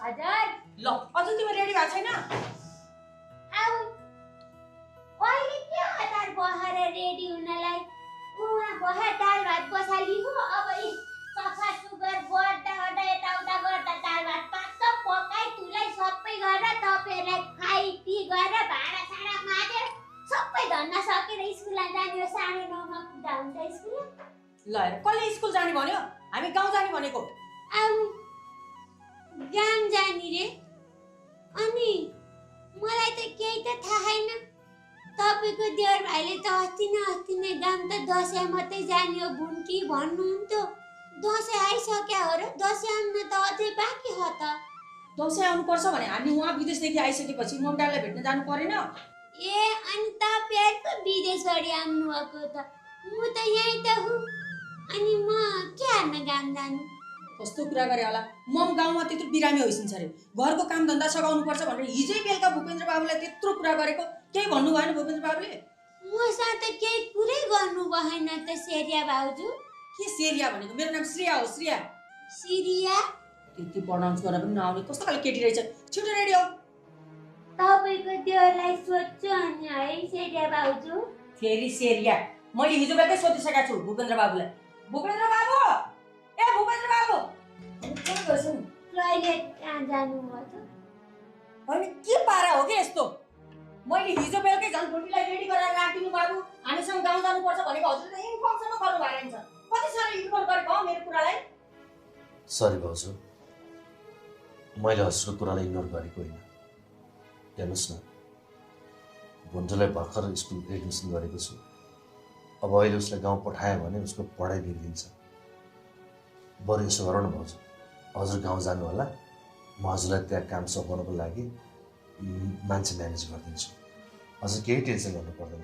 हजुर ल अझ तिमी रेडी भएको छैन? आऊ अहिले के हतार बहर रेडी हुनलाई उहाँ बहर दाल भात बसाली हो अब सफा सुगर गर्दा गर्दा यताउता गर्दा दाल भात पाक्छ पकाइ तुलाई सबै गरेर तपाईहरुलाई खाइ पी गरेर भाडा साडा माझेर सबै धन्दा सकेर स्कुल जाने 9:30 मा पुग्दा हुन्छ स्कुल। ल हेर कसले स्कुल जाने भन्यो? हामी गाउँ जाने भनेको। आऊ गाम जाने रे अनि मलाई त केही त थाहा छैन। तपाईको देवर भाइले त अस्ति नै गाम त दशैं मात्रै जाने हो भुन्की भन्नुहुन्थ्यो। दशैं आइसक्यो हो र दशैं आउन त अझै बाँकी हो त। दशैं आउनुपर्छ भने हामी उहाँ विदेशदेखि आइसकेपछि मम्मीलाई भेट्न जानु परेन? ए अनि तपाईहरुको विदेशबाट आउनु भएको त म त यही त हुँ अनि म के हार्न गाम जानु? कस्तो कुरा गरे होला? मम गाउँमा त्यत्रो बिरामी होइसिन्छ रे, घरको काम धन्दा सघाउनु पर्छ भनेर हिजै बेलुका भूपेन्द्र बाबुलाई त्यत्रो कुरा गरेको, केही भन्नु भएन भूपेन्द्र बाबुले? मसँग त केही कुरै गर्नु भएन त सेरिया भाउजू। के सेरिया भनेको? मेरो नाम श्रेया हो, श्रेया। सिरिया? त्यति प्रनाउन्स गर्न पनि नआउने कस्तो खाले केटी रहेछ। छिटो रेडी हो। तपाईको देवरलाई सोध्छु अनि है सेरिया भाउजू। फेरि सेरिया? मैले हिजो बेलुकै सोधिसकेको छु भूपेन्द्र बाबुलाई। भूपेन्द्र बाबु, ए भूपेन्द्र बाबु, के गर्छौ? टोयलेट कहाँ जानु हो त? अनि के पारा हो के यस्तो? मैले हिजो बेलुकै झन् भुटीलाई रेडी गरेर राखिदिनु बाबु, हामीसँग गाउँ जानुपर्छ भनेको हजुरले त इन्फर्मसम्म गर्नु भएन रहेछ। कति साह्रो इग्नोर गरेको हो मेरो कुरालाई? सरी भाउजू, मैले हजुरको कुरालाई इग्नोर गरेको होइन। हेर्नुहोस् न, भुन्टुलाई भर्खर स्कुल एडमिसन गरेको छु। अब अहिले उसलाई गाउँ पठायो भने उसको पढाइ बिग्रिन्छ। बरु यसो गरौँ न भाउजू, हजुर गाउँ जानु होला, म हजुरलाई त्यहाँ काम सघाउनको लागि मान्छे म्यानेज गरिदिन्छु। हजुर केही टेन्सन गर्नु पर्दैन।